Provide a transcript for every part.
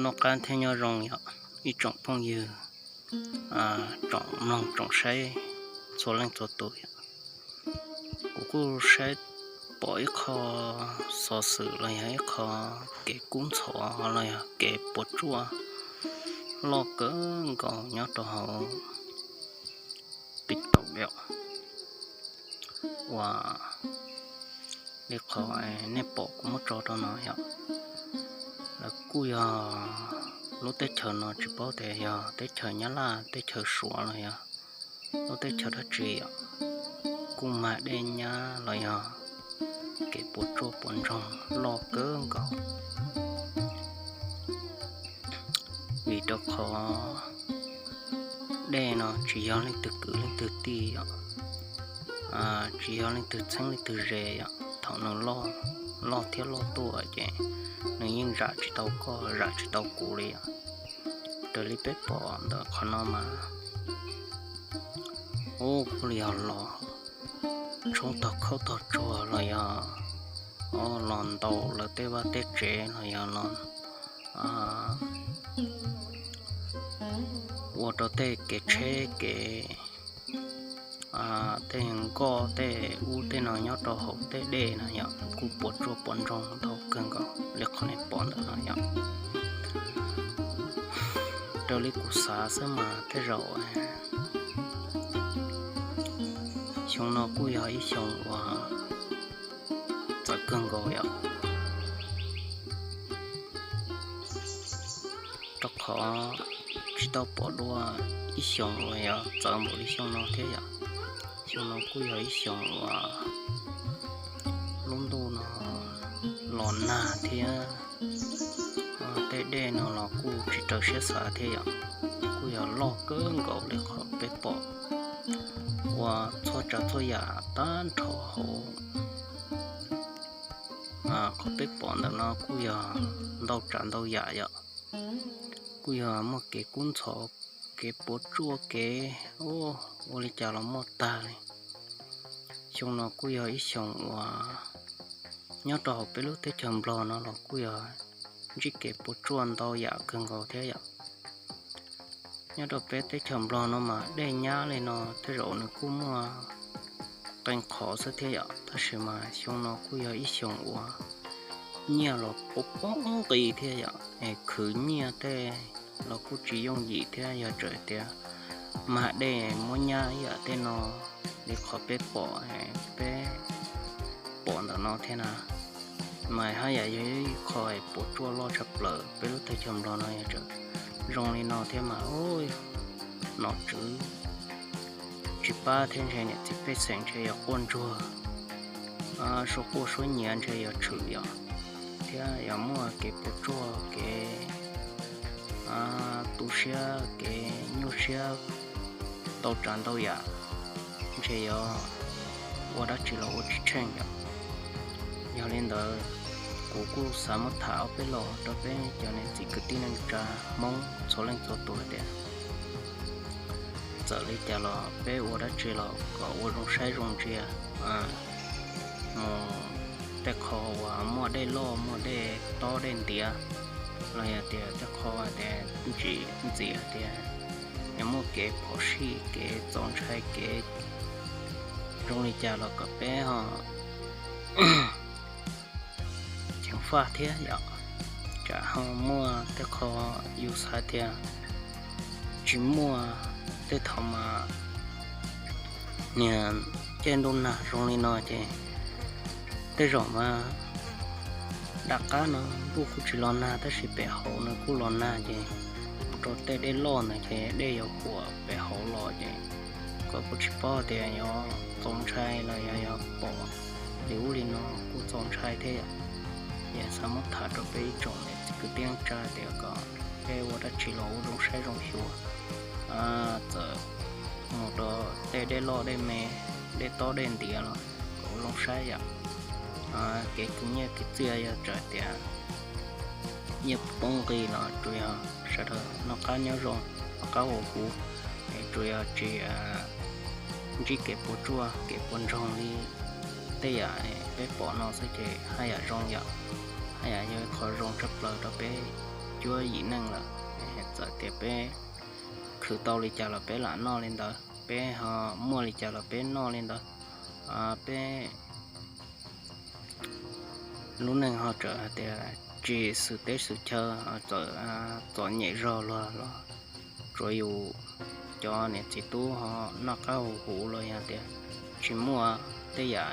Noj qab thiab nyob zoo yom, ib tsoom phooj ywg, tsoom mloog tsoom saib txhua leej txhua tus yom. Kuv kuj saib pom ib qho xov xwm los yog ib qho kev kub ntxhov los yog kev puas tsuaj loj kawg nkaus nyob rau hauv TikTok yom. Uas li qhov nej pom kuv muab tso rau no yom, lawv kuj yog lub teb chaws no tsis paub tias yog teb chaws Nyab Laj teb chaws Suav los yog lub teb chaws dab tsi yom, kuj mag dej nyab los yog kev puas tsuaj puas ntsoog loj kawg nkaus. Vim rau qhov dej no tsis yog leej twg kwv leej twg tij yom, tsis yog leej twg txheeb leej twg ze yom. Thaum nws loj, loj thiab loj tuaj ces nws yeej zam tsis tau koj zam tsis tau kuv li yom. Raws li peb pom ntawm qhov no mas, ub, kuj li yog los tshoob tog khaub tog tsuag los yog los ntaus lawv tej vaj tej tsev los yog los ua rau tej kev tsheb kev, tej nkoj tej ub tej no nyob rau hauv tej dej no yom, kuj puas tsuaj puas ntsoog ntau kawg nkaus li qhov nej pom ntawm no yom. Raws li kuv xav xwb mas tej zaum xyoo no kuj yog ib xyoo uas txawv kawg nkaus yom, rau qhov tsis tau pom dua ib xyoos uas yog txawv npaum li xyoo no thiab yom. Xyoo no kuj yog ib xyoos uas lub ntuj no los nag thiab tej dej no los kuj tsis raws siab xav thiab yom. Kuj yog loj kawg nkaus li qhov peb pom ua txhua tsav txhua yam tag nrho hauv qhov peb pom ntawm no kuj yog ntau tsav ntau yam yom. Kuj yog muaj kev kub ntxhov, kev puas tsuaj kev ua li cas los muaj tag li. Xyoo no kuj yog ib xyoos uas nyob rau hauv peb lub teb chaws Nplog no los kuj yog ntsib kev puas tsuaj ntau yam kawg nkaus thiab yom. Nyob rau peb teb chaws Nplog no mas dej nyab li no tej zaum nws kuj muaj qee qhov xwb thiab yom, tab sis mas xyoo no kuj yog ib xyoos uas nyiaj los poob poob nqis thiab yom, es khwv nyiaj tej los kuj tsis yooj yim thiab. Yog txawm tias mag dej muab nyab ib yam tej no li qhov peb pom, peb pom ntawm no thiab na, mas haj yam yog ib qho puas tsuaj loj tshaj plaws peb lub teb chaws Nplog no. Yog txawm zoo li no thiab mas nom tswv tsis pab thiab ntshe niam txiv pej xeem ntshe yuav quaj ntsuag, suab quaj suab nyiav ntshe yuav tshwm yom, thiab yuav muaj kev puas tsuaj kev tu siab kev nyuaj siab ntau tsav ntau yam, ntshe yuav ua dab tsi los ua tsis tsheej yom. Yog li ntawd, kuv kuj xav muab tham ob peb los rau peb cov niam txiv kwv tij neej tsa Hmoob txhua leej txhua tus hais tias txawm li cas los peb ua dab tsi los kom ua zoo saib zoo ntsia, mus tej qho uas muaj dej loj muaj dej tob dej ntiav, los yog tias tej qho hais tias ntsim ntxiv hais tias yog muaj kev phom sij kev txaus ntshai kev zoo li cas los kom peb ho ceev faj thiab yom. Tsam ho muaj tej qho yus xav tias tsis muaj, tej thaum mas niag caij ntuj nag zoo li no ces tej zaum mas dam qab no ntuj kuj tsis los nag tab sis pem hauv no kuj los nag ces mus rau tej dej loj ntawd ces dej yuav huam pem hauv los ces kom kuj tsis paub tias yuav txaus ntshai los yog yuav pom li ub li no kuj txaus ntshai thiab yom. Yog xav muab tham rau peb ib tsoom niam txiv kwv tij neej tsa tias kom peb ua dab tsi los ua zoo saib zoo xyuas, txawm mus rau tej dej loj dej me, dej tob dej ntiav los kom ua zoo saib yom. Kev khwv nyiaj khwv txiaj yog txawm tias nyiaj poob nqis los tsuas yog sawv daws noj qab nyob zoo, noj qab ua huv, es tsuas yog tsis ntsib kev puas tsuaj kev puas ntsoog li tej yam peb pom no xwb ces haj yam zoo yom, haj yam yog ib qho zoo tshaj plaws rau peb cuab yim neej lawm. Txawm tias peb khwv tau li cas los peb lam noj li ntawd, peb ho muaj li cas los peb noj li ntawd. Peb lub neej ho txawm hais tias tsis xwm teb xwm chaw, txawm txom nyem zog luag los tsuav yus cov niam txiv tub ho noj qab huv huv los yog tias tsis muaj tej yam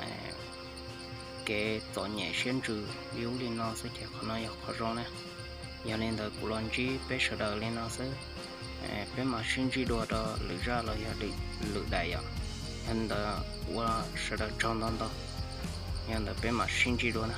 kev txom nyem siab ntsws li ub li no xwb ces qhov no yog qhov zoo na. Yog li ntawd kuv los ntsib peb sawv daws li no xwb, peb mam sib ntsib dua rau lwm zaj los yog lwm daim yom. Yog li ntawd ua sawv daws tsaug ntau ntau, yog li ntawd peb mam sib ntsib dua na.